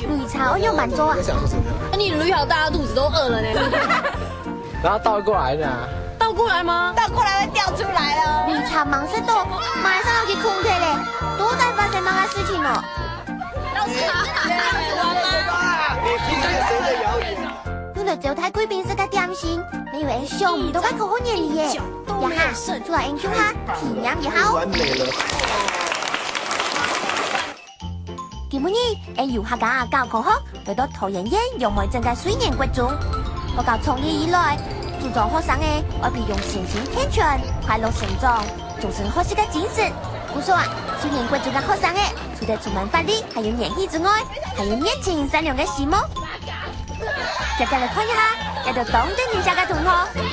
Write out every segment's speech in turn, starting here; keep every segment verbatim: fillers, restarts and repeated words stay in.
擂茶愛仰般做啊？那你擂好，大家肚子都餓了呢。然後倒過來呢？倒過來嗎？倒過來會掉出來哦。擂茶吂食到，馬上要去空忒咧，到底發生麼个事情哦？老師，這樣子玩嗎？你聽聽誰的謠言？又來招待貴賓食个點心，你以為想毋到个口號年禮耶？呀哈，出來研究下，體驗一下哦。完美了。今晡日，𠊎由客家教科學來到桃園縣楊梅鎮个瑞源國中。學校創立以來，主張學生个愛培養身心健全、快樂成長、終身學習个精神。故所啊，瑞源國中个學生个除了充滿活力，還有元氣之外，還有熱情善良个心哦。接下來看一下，這兜當得人惜个同學，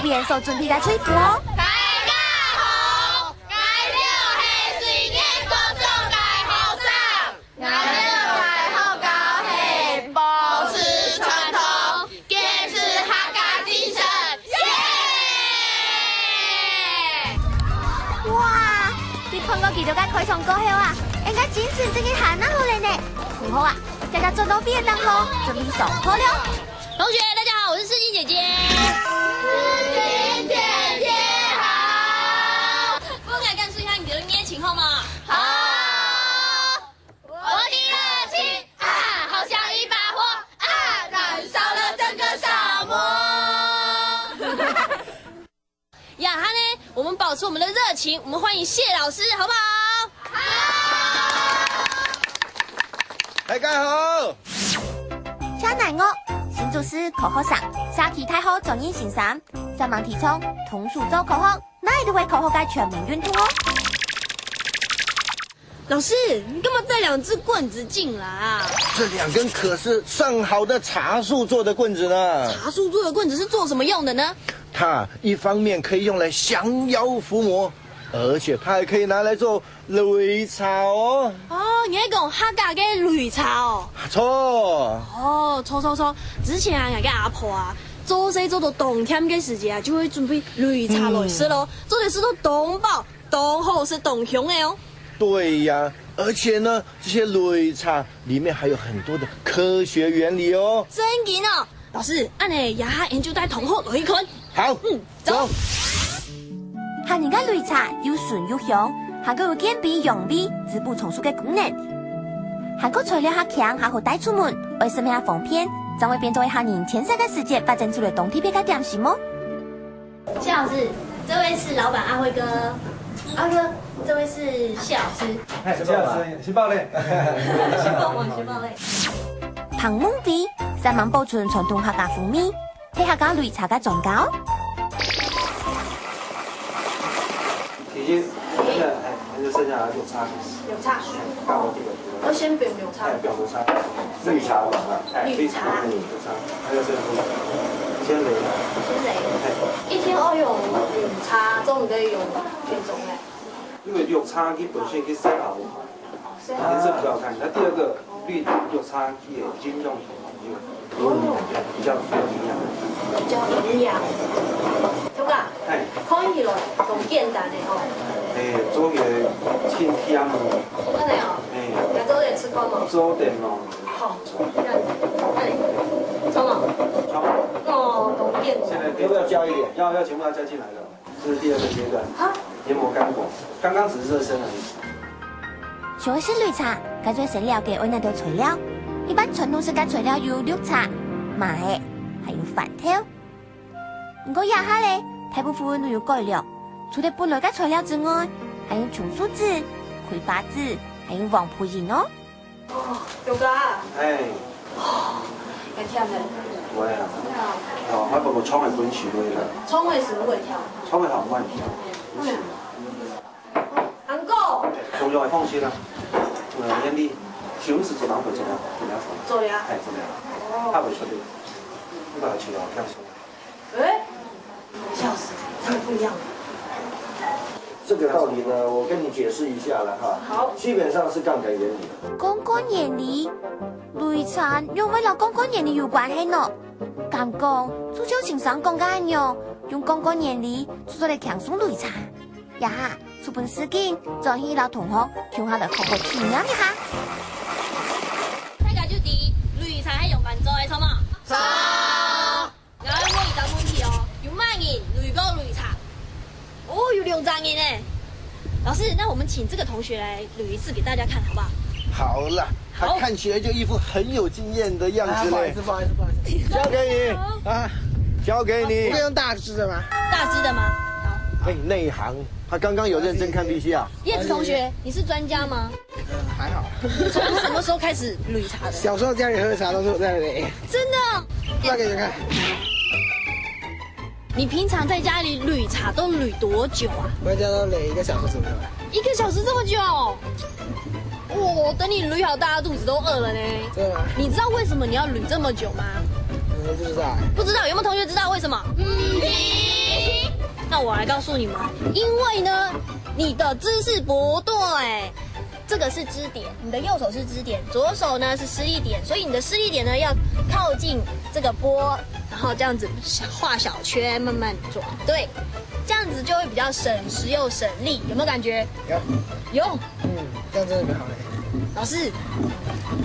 為𠊎所準備个隊服哦。大家好，𠊎兜係瑞源國中个學生。 𠊎兜个學校係保持傳統，堅持客家精神。耶！哇，對看過佢兜个開場歌後啊，𠊎个精神真个還較好咧呢。同學啊，大家做到便當咯，準備上課了。同學，大家好，我是世紀姐姐。世紀姐姐好。不如來感受一下你的捏琴好嗎？好。 我的熱情啊，好像一把火啊，燃烧了整个沙漠。呀哈呢，我们保持我们的热情，我们欢迎谢老师，好不好？大家好。請來我，新竹市科學生，社區大學專任先生，專門提倡動手做科學，哪裡都會科學个全民運動哦。老師，你幹嘛帶兩隻棍子進來啊？这两根可是上好的茶树做的棍子呢。茶树做的棍子是做什么用的呢？它一方面可以用来降妖伏魔，而且它还可以拿来做擂茶哦。哦，你在讲客家个擂茶哦。错，哦，错错错，之前啊，我个阿婆啊，做事做到當忝个時节啊，就會準備擂茶來食咯，做得食到當飽、當好食、當香个哦。对呀，而且呢，这些擂茶里面还有很多的科学原理哦。真个哦，老師，恁呢，這下研究帶同學來去看。好，嗯，走。客人个擂茶又順又香，還過有健脾養胃、滋補充血个功能。還過材料較輕，還好帶出門，愛食乜較方便，正會變做客人前世个時節發展出來當特別个點心哦。謝老師，這位是老闆阿輝哥，阿輝哥，這位是謝老師。哎，謝老師，是爆嘞。先幫忙，先幫嘞。芳味，煞猛保存傳統客家風味，係客家擂茶个專家哦。其實，哎，還是剩下綠茶，綠茶，搞个這个，我先放綠茶哎，，不要綠茶，綠茶嘛，哎，綠茶，綠茶，還有這个，先擂，先擂。一定要用綠茶，總毋得用別種个。因為綠茶佢本身佢色好看，顏色比較好看。那第二個綠綠茶佢个營養比較比較有營養。比較營養。頭家，哎，看起來當簡單的吼。哎，做起來挺甜哦，真的哦，哎，來做點試看嘛。做點哦。好，這樣子，哎，怎麼？好，哦，當簡單。現在要不要加一點？要要全部要加進來了。這是第二個階段，好，研磨乾果，剛剛只是熱身而已。想愛食擂茶，該就先了解愛哪兜材料。一般傳統食个材料有綠茶、麻仔，還有番豆。毋過這下咧，大部分都有改良，除了本來个材料之外，還有松樹子、葵花籽，還有黃瓠仁哦。哦，表哥啊，哎，會甜的。會啊。哦，我不過創个滾水落去啦，蔥味是不會甜。創个好慢調。嗯，還過，哎，中藥放心啦。呃，眼裡，熊是做當會做了，怎麼樣？做了呀。哎，怎麼樣？他會出力，你把它切掉，這樣說。哎，笑死，真的不一樣。这个道理呢，我跟你解释一下了哈。好。基本上是杠杆原理。杠杆原理，擂茶仰會摎杠杆原理有關係呢？敢講，就像先生講个恁樣，用杠杆原理就做得輕鬆擂茶。呀，出本事緊，轉去摎同學共下來好好體驗一下。大家就知，擂老师，那我们请这个同学来捋一次给大家看，好不好？好了，他好。看起来就一副很有经验的样子嘞。啊，不好意思，不好意思，不好意思。交给你啊，交给你。我可以用大只的吗？大只的吗？好。哎，内行，他刚刚有认真看 V C R。叶子同学，你是专家吗？嗯，还好。从什么时候开始捋茶的？小时候家里喝茶都是我在擂。真的哦？拿给你看。你平常在家里捋茶都捋多久啊？我在家都擂一个小时左右吧。一个小时这么久？我等你捋好，大家肚子都饿了呢。真的吗？你知道为什么你要捋这么久吗？我不知道哎。不知道，有没有同学知道为什么？嗯。那我来告诉你们，因为呢，你的姿势不对。这个是支点，你的右手是支点，左手呢是施力点，所以你的施力点呢要靠近这个波，然后这样子画小圈，慢慢转，对，这样子就会比较省时又省力，有没有感觉？有。有。嗯，这样真的蛮好的。老师，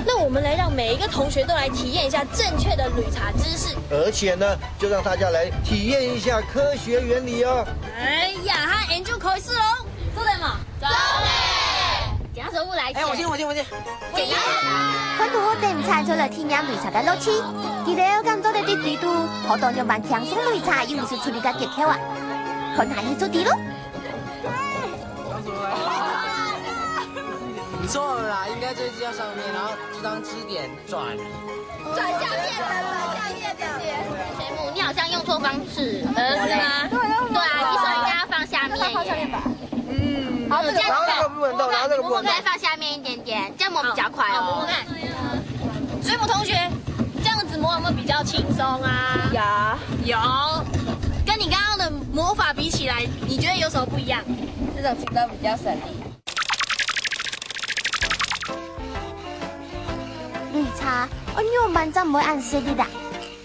那我们来让每一个同学都来体验一下正确的捋茶姿势。而且呢，就让大家来体验一下科学原理哦。哎呀，他研究可以是喽，做得吗？ 走嘞！剪刀石头布来剪。哎，我先，我先，我先。剪刀石头布。看同學等毋掣就來體驗擂茶个樂趣，佢兜敢做得在對肚，學到仰般輕鬆擂茶又毋使出力个訣竅啊！看下去就知咯。你錯了啦，應該這支在上面，然後這張支點轉。 轉向葉子，轉向葉子。水母，你好像用錯方式。呃，是吗？对啊，你手应该要放下面耶。放下面吧。嗯，好，这个这样子。然后这个不能动，然后这个不能动。对，放下面一点点，这样磨比较快哦。好，好，我们看。水母同学，这样子磨有没有比较轻松啊？有。有。跟你刚刚的磨法比起来，你觉得有什么不一样？这种轻松比较省力。 擂茶，愛仰般正毋會恁食力啊？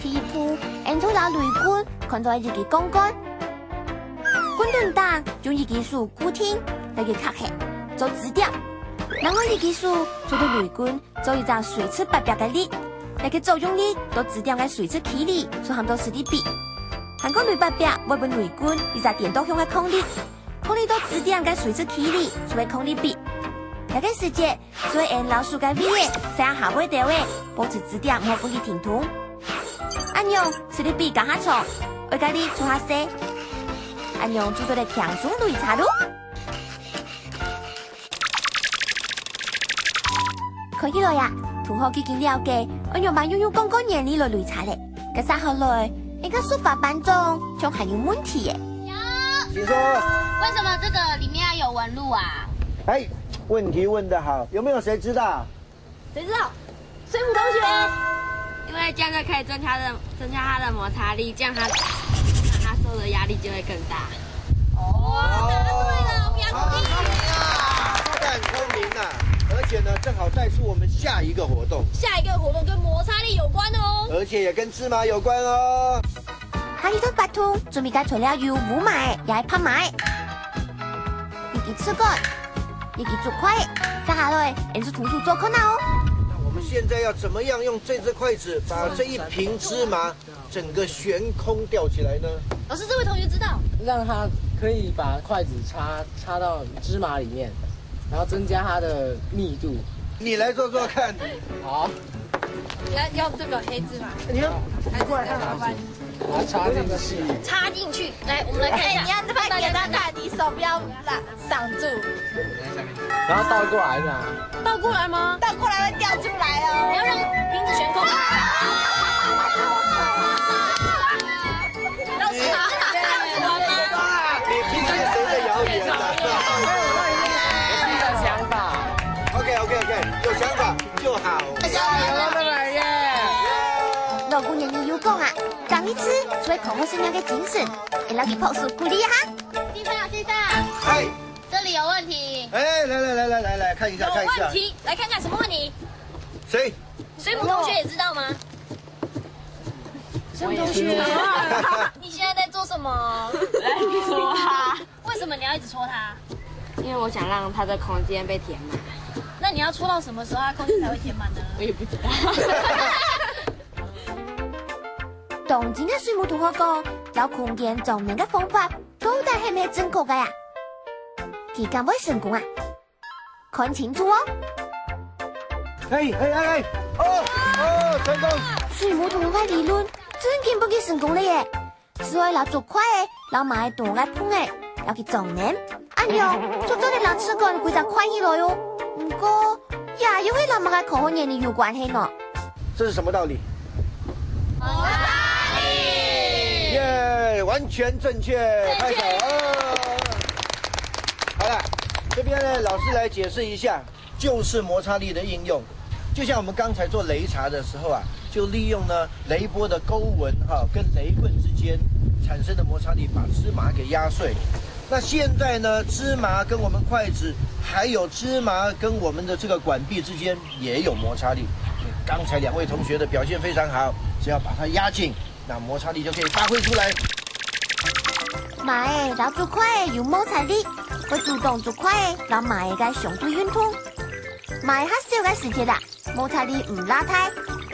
第一步，𫣆就摎擂棍看做一支槓桿。棍頂頂用一支手固定，來去揢核，做支點。另外一支手就對擂棍做一隻垂直八百个力，來去作用力到支點个垂直距離，就喊做施力比。還過擂八百會分擂棍一隻顛倒向个抗力。 抗力到支點个垂直距離，就係抗力比。這个時節，就愛𫣆摎手个位仔，使下背兜仔，保持支點毋好分佢停動。恁樣，施力比較較長，愛个力就較細。恁樣就做得輕鬆擂茶咯。 看起來啊，同學已經了解愛仰般運用槓桿原理來擂茶咧。該續下來，𫣆个手法搬種，像還有問題耶。有。請說。為什麼這個裡面要有紋路啊？哎，問題問得好，有沒有誰知道？誰知道？水母同學。因為這樣就可以增加的，增加它的摩擦力，這樣它把它受的壓力就會更大。 哦，答對了，不要鼓勵。他很聰明啊，而且呢，正好帶出我們下一個活動。下一個活動跟摩擦力有關哦。而且也跟芝麻有關哦。下一段活動，準備个材料有烏麻仔，也係白麻仔。一支尺棍，一支竹筷仔，續下來，𫣆就動手做看啊哦。那我們現在要怎麼樣用這支筷子把這一瓶芝麻 整個懸空吊起來呢？老師，這位同學知道。讓它可以把筷子插，插到芝麻裡面，然後增加它的密度。你來做做看。好。你要用這個黑芝麻，你要還是這樣？把它插進去。插進去，來，我們來看一下。哎，你要這麼簡單看，你手不要拉。 擋住。然後倒過來呢？倒過來嗎？倒過來會掉出來哦。不要讓瓶子懸空。老師，你瓶子是誰在搖椅啊？我有一個想法。OK OK OK，有想法就好。老古年你有講啊，講一次，就係同學生个精神，𫣆摎佢拍手鼓勵一下。先生，先生。嗨。 這裡有問題。哎，來來來來來來，看一下，有問題，看一下。來看看什麼問題？誰？水母同學也知道嗎？水母同學，你現在在做什麼？在搓它。為什麼你要一直搓它？因為我想讓它的空間被填滿。那你要搓到什麼時候，它空間才會填滿呢？我也不知道。當今个水母同學講，摎空間裝滿个方法，到底係毋係正確个啊？佢敢會成功啊？看清楚哦！哎哎哎哎，哦哦，成功！水母同龍个理論真經分佢成功了耶！ 就愛摎竹筷仔摎嫲仔肚个縫仔，摎佢裝淰，恁樣就做得摎試管歸隻擐起來哦。毋過，這又係摎麼个科學原理有關係呢？這是什麼道理？耶，完全正確，拍手。好了，這邊呢，老師來解釋一下。 就是摩擦力的應用。就像我們剛才做擂茶的時候啊，就利用呢擂缽的鉤紋哈跟擂棍之間產生的摩擦力，把芝麻給壓碎。那現在呢，芝麻跟我們筷子，還有芝麻跟我們的這個管臂之間也有摩擦力。剛才兩位同學的表現非常好，只要把它壓緊，那摩擦力就可以發揮出來。嫲仔摎竹筷仔有摩擦力，會阻擋竹筷仔摎嫲仔个相對運動。嫲仔較小个時節啊，摩擦力毋罅大，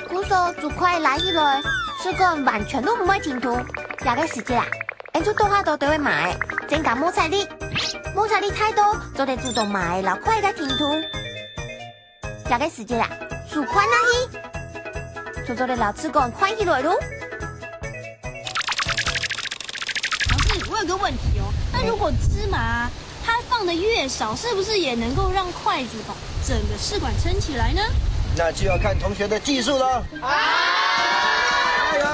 故所竹筷拉起來，試管完全都毋會停動。這个時節啊，𠊎就多下多兜个嫲仔，增加摩擦力。摩擦力大到，做得阻擋嫲仔摎筷仔个停動。 這个時節啊，手擐下去，就做得摎試管擐起來咯。老師，我有個問題哦，那如果芝麻它放的越少，是不是也能夠讓筷子把整個試管撐起來呢？那就要看同學的技術了。加油！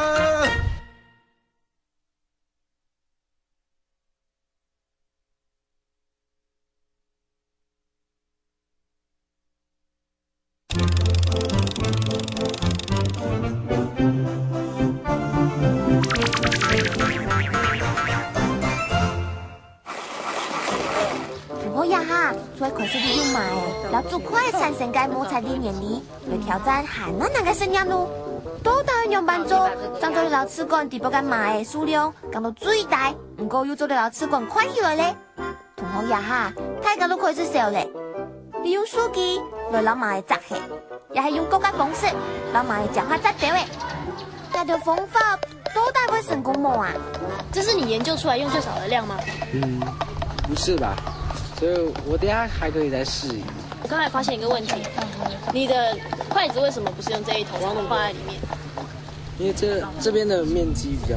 同學這下就愛開始利用嫲仔摎竹筷仔產生个摩擦力原理，來挑戰還較難个實驗咯。到底愛仰般做，正做得摎試管底背个嫲仔數量降到最低，毋過又做得摎試管擐起來咧？ 同學這下，大家都開始笑咧。你用手機來摎嫲仔紮起，也係用各个方式摎嫲仔將佢紮兜仔。這兜方法到底會成功無啊？這是你研究出來用最少的量嗎？嗯，不是吧？所以我等一下還可以再試一次。我剛才發現一個問題，你的筷子為什麼不是用這一頭，然後放在裡面？因為這這邊的面積比較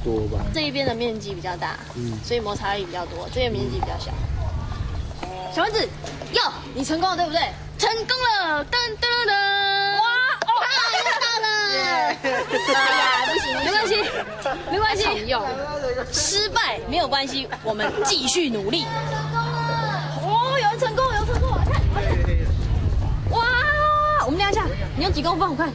多吧。這一邊的面積比較大，嗯，所以摩擦力比較多，這邊面積比較小。小丸子，有，你成功了，對不對？成功了，噔噔噔噔！哇，哦，又到了！哎呀，不行，沒關係，沒關係，失敗沒有關係，我們繼續努力。哦，有人成功，有人成功，我看，我看。哇，我們量一下，你有幾公分？我看。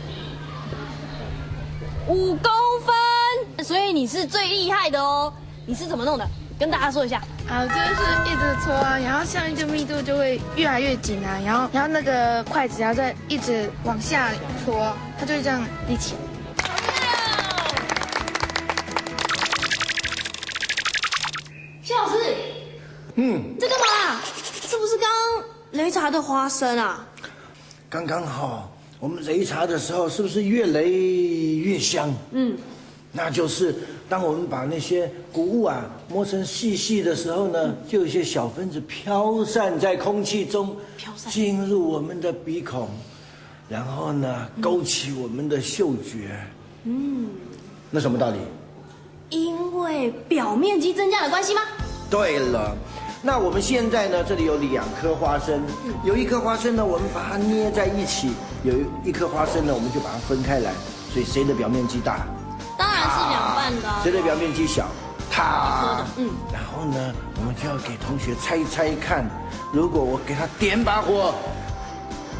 五公分，所以你是最厲害的哦。你是怎么弄的？跟大家说一下。好，就是一直搓啊，然后像一个密度就会越来越紧啊，然后然后那个筷子要再一直往下搓，它就会这样立起来。谢老师，嗯，这干嘛？是不是刚刚擂茶的花生啊？刚刚好，我们擂茶的时候是不是越擂越香？嗯。 那就是当我们把那些谷物啊磨成细细的时候呢，就有一些小分子飘散在空气中，飘散进入我们的鼻孔，然后呢，勾起我们的嗅觉。嗯，那什么道理？因为表面积增加的关系吗？对了，那我们现在呢，这里有两颗花生，有一颗花生呢，我们把它捏在一起，有一颗花生呢，我们就把它分开来。 所以谁的表面积大？当然是两半的啊。谁的表面积小？他。嗯。然后呢，我们就要给同学猜猜看，如果我给他点把火，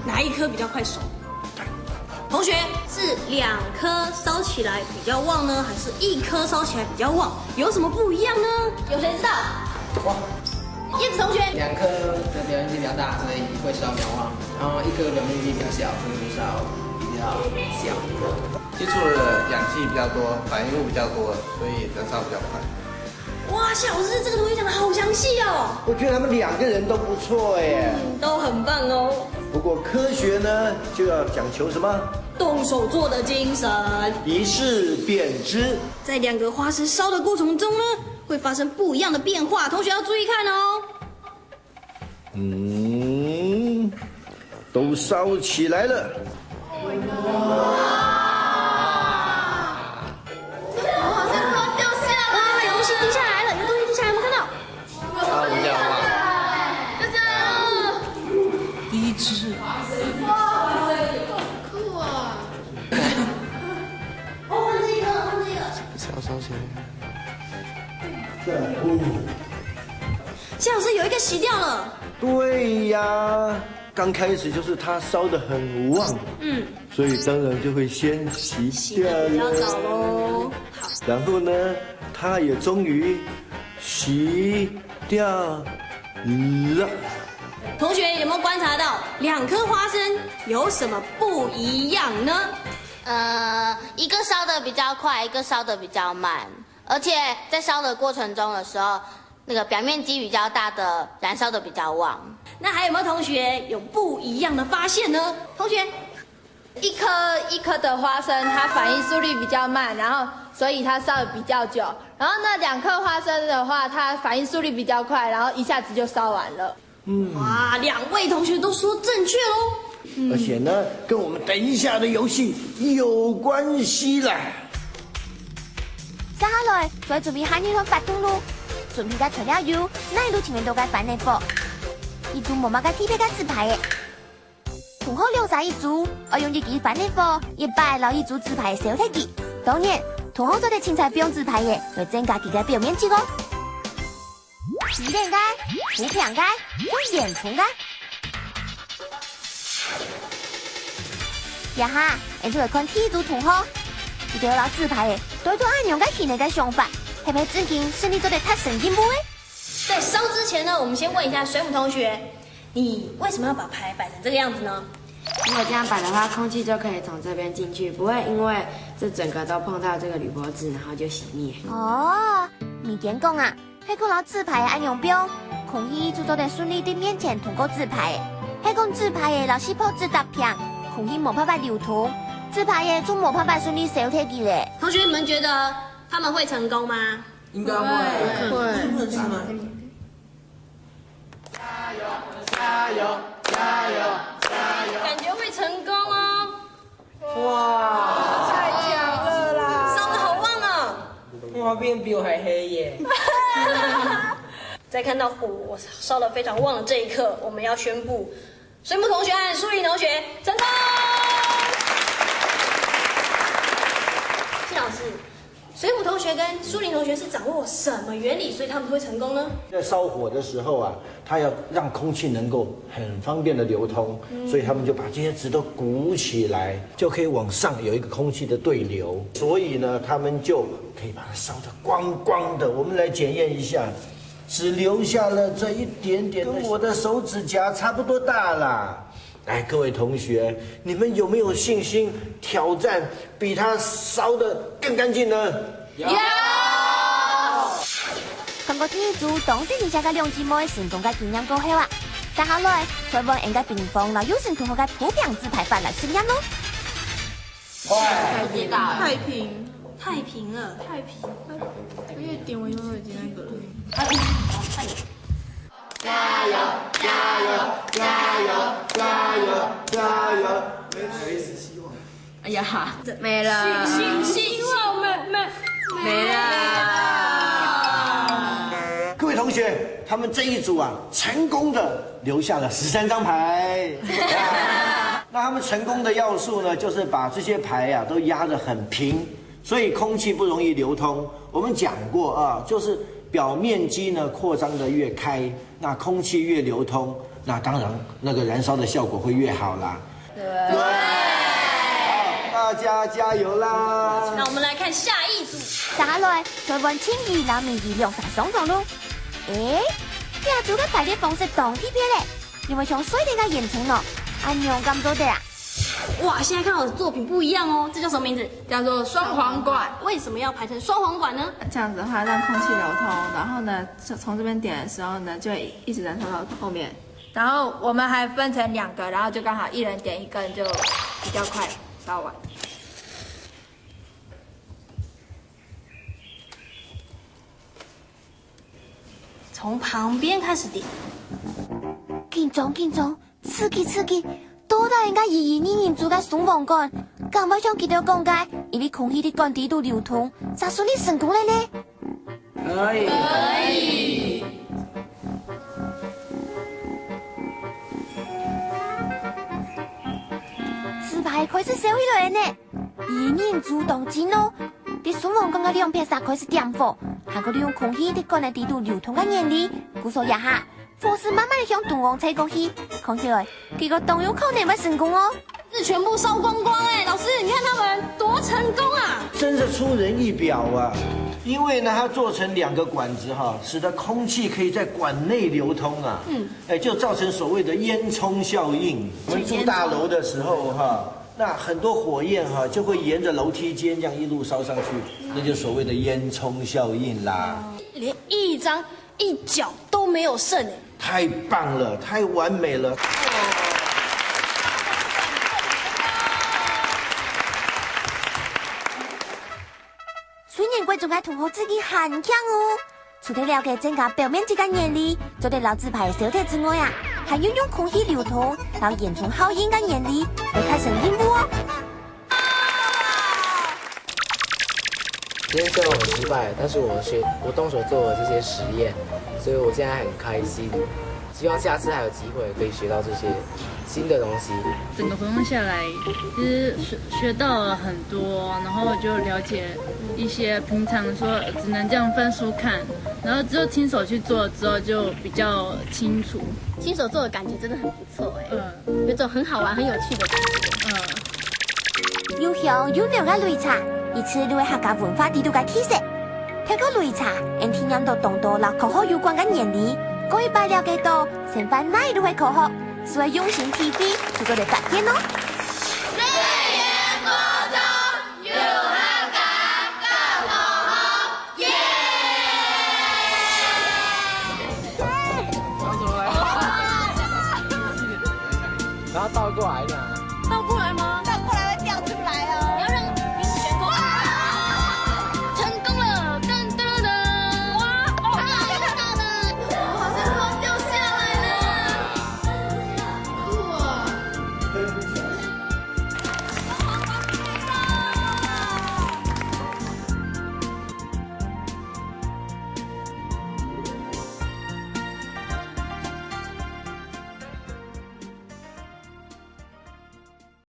哪一颗比较快熟？同学，是两颗烧起来比较旺呢，还是一颗烧起来比较旺？有什么不一样呢？有谁知道？我。叶子同学。两颗的表面积比较大，所以会烧比较旺。然后一颗表面积比较小，所以会烧比较小。接触的氧气比较多，反应物比较多，所以燃烧比较快。哇，夏老师这个东西讲的好详细哦。我觉得他们两个人都不错哎，嗯，都很棒哦。不过科学呢，就要讲求什么？动手做的精神，一试便知。在两个花生烧的过程中呢，会发生不一样的变化，同学要注意看哦。嗯，都烧起来了。哇！好像快要掉下来了！哇，东西滴下来了！你们东西滴下来，有没有看到？看不到啊。就这样。第一只。哇，好酷啊！哦，换这个，换这个。烧烧起来。 谢老师，有一个熄掉了。对呀，刚开始就是它烧得很旺，嗯，所以当然就会先熄掉了。熄得比较早咯。好。然后呢，它也终于熄掉了。同学有没有观察到两颗花生有什么不一样呢？呃，一个烧得比较快，一个烧得比较慢，而且在烧的过程中的时候，那个表面积比较大的燃烧得比较旺。那还有没有同学有不一样的发现呢？同学，一颗一颗的花生，它反应速率比较慢，然后所以它烧得比较久。然后那两颗花生的话，它反应速率比较快，然后一下子就烧完了。哇，两位同学都说正确喽。而且呢，跟我们等一下的游戏有关系啦。接下來，就愛準備下一輪活動咯。準備个材料有：奶油浸到个番梕火，一組無麼个特別个紙牌仔。同學兩儕一組，愛用一支番梕火，一擺摎一組紙牌燒忒佢。當然，同學做得清彩放紙牌仔，來增加佢个表面積哦。 低等个、浮平个、有煙囪个。這下，𠊎就來看第一組同學，佢兜摎紙牌仔對做恁樣个形仔个想法，係毋係正經順利做得達成任務咧？在燒之前呢，我們先問一下水母同學，你為什麼要把牌擺成這個樣子呢？如果這樣擺的話，空氣就可以從這邊進去，不會因為這整個都碰到這個鋁箔紙，然後就熄滅。哦，你點講啊， 係講摎紙牌仔恁樣放，空氣就做得順利對面前通過紙牌仔。係講紙牌仔摎錫箔紙搭平，空氣無辦法流通，紙牌仔就無辦法順利燒忒佢咧。同學，你們覺得他們會成功嗎？應該會。會。不能失敗。加油！加油！加油！感覺會成功哦。 哇！太強了啦！燒得好旺哦！哇，變比我還黑耶！在看到火燒得非常旺的這一刻，我們要宣布水母同學和舒林同學成功。謝老師，水母同學跟舒林同學是掌握什麼原理，所以他們會成功呢？在燒火的时候啊，它要让空气能够很方便的流通，所以他们就把这些纸都鼓起来，就可以往上有一个空气的对流，所以呢，他们就可以把它烧得光光的。我们来检验一下，只留下了这一点点，跟我的手指甲差不多大啦。来，各位同学，你们有没有信心挑战比它烧得更干净呢？ 有！看過第一組當得人惜个兩姊妹成功个經驗過後啊，接下來，就換𠊎个平方摎有成同學个鋪平紙牌法來實驗咯。太平，太平，太平了，太平了，因為點我永遠已經那個了。加油！加油！加油！加油！加油！加油！哎呀，沒了。希望沒沒沒了。各位同学，他们这一组啊，成功的留下了十三张牌。那他们成功的要素呢，就是把这些牌啊都压得很平，所以空气不容易流通。我们讲过啊，就是表面积呢扩张的越开，那空气越流通，那当然那个燃烧的效果会越好啦。 对。大家加油啦！那我們來看下一組。接下來，就換青怡摎明怡兩儕上場咯。誒，這組个排列方式當特別咧，因為像水滴个煙囪哦，恁樣敢做得啊？哇，現在看到的作品不一樣哦，這叫什麼名字？叫做雙簧管。為什麼要排成雙簧管呢？這樣子的話，讓空氣流通，然後呢，從這邊點的時候呢，就會一直燃燒到後面。 然後我們還分成兩個，然後就剛好一人點一根，就比較快燒完。從旁邊開始點。張緊張，刺激刺激！到底𠊎个一一二人組个雙簧管，敢會像佢兜講个，因為空氣在管底肚流通，就順利成功了呢？可以。紙牌開始燒起來了呢！一一二人組當精哦！在雙簧管个兩片儕開始點火，還過利用空氣在管个底肚流通个原理，故所這下 火勢慢慢地向中央吹過去，看起來，這个當有可能會成功哦。是全部燒光光哎、老師，你看他們多成功啊！真是出人意表啊！因为呢，它做成两个管子哈，使得空气可以在管内流通啊，嗯，哎，就造成所谓的烟囱效应。我们住大楼的时候哈，那很多火焰哈就会沿着楼梯间这样一路烧上去，那就所谓的烟囱效应啦。连一张一角都没有剩哎、太棒了，太完美了！雖然國中个同學自己很強哦，除了了解增加表面積个原理，做得摎紙牌燒忒之外啊，還有用空氣流通摎煙囱效應个原理來達成任務哦。 今天虽然我失败了，但是我学我动手做了这些实验，所以我现在很开心。希望下次还有机会可以学到这些新的东西。整个活动下来，其实学学到了很多，然后就了解一些平常说只能这样翻书看，然后之后亲手去做之后就比较清楚。亲手做的感觉真的很不错哎、嗯有种很好玩、很有趣的感觉。嗯。又香又濃个擂茶，一直都係客家文化底肚个特色。透過擂茶，𠊎體驗到當多摎科學有關个原理，過一擺了解到生活哪都係科學，所以用心體會，就做得發現哦。